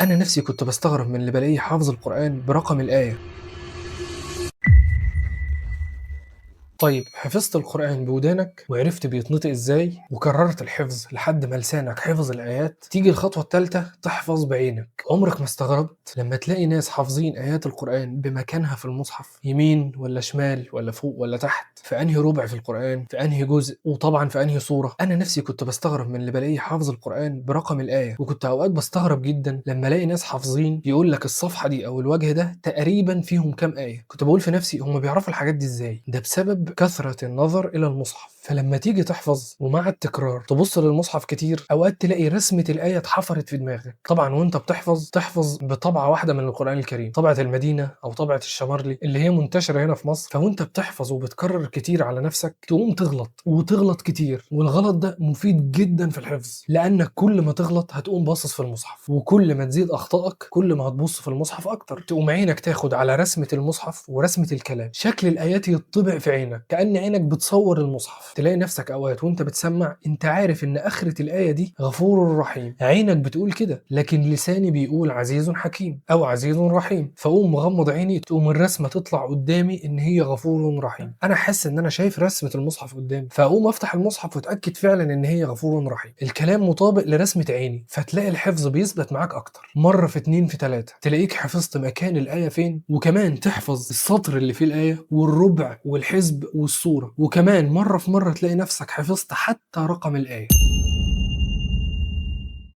أنا نفسي كنت بستغرب من اللي بلاقيه حافظ القرآن برقم الآية. طيب حفظت القرآن بودانك وعرفت بيتنطق ازاي وكررت الحفظ لحد ما لسانك حفظ الآيات، تيجي الخطوة الثالثة تحفظ بعينك. عمرك ما استغربت لما تلاقي ناس حافظين آيات القرآن بمكانها في المصحف، يمين ولا شمال ولا فوق ولا تحت، في أنهي ربع في القرآن، في أنهي جزء، وطبعا في أنهي سورة؟ أنا نفسي كنت بستغرب من اللي بلاقيه حافظ القرآن برقم الآية، وكنت أوقات بستغرب جدا لما الاقي ناس حافظين يقول لك الصفحة دي أو الوجه ده تقريبا فيهم كام آية. كنت بقول في نفسي هم بيعرفوا الحاجات دي ازاي؟ ده بسبب كثرة النظر إلى المصحف. فلما تيجي تحفظ ومع التكرار تبص للمصحف كتير، أوقات تلاقي رسمة الآية اتحفرت في دماغك. طبعا وانت بتحفظ تحفظ بطبعة واحدة من القرآن الكريم، طبعة المدينة أو طبعة الشمرلي اللي هي منتشرة هنا في مصر. فوانت بتحفظ وبتكرر كتير على نفسك تقوم تغلط وتغلط كتير، والغلط ده مفيد جدا في الحفظ، لأنك كل ما تغلط هتقوم باصص في المصحف، وكل ما تزيد أخطائك كل ما هتبص في المصحف أكتر، تقوم عينك تاخد على رسمة المصحف ورسمة الكلام، شكل الآيات يطبع في عينك كأن عينك بتصور المصحف. تلاقي نفسك اوقات وانت بتسمع انت عارف ان اخرة الآية دي غفور رحيم، عينك بتقول كده، لكن لساني بيقول عزيز حكيم او عزيز رحيم، فاقوم مغمض عيني تقوم الرسمة تطلع قدامي ان هي غفور رحيم. انا حاسس ان انا شايف رسمة المصحف قدامي، فاقوم افتح المصحف واتاكد فعلا ان هي غفور رحيم، الكلام مطابق لرسمة عيني. فتلاقي الحفظ بيثبت معاك اكتر، مرة في اتنين في تلاتة تلاقيك حفظت مكان الآية فين، وكمان تحفظ السطر اللي فيه الآية والربع والحزب والصورة، وكمان مرة في مرة تلاقي نفسك حفظت حتى رقم الآية.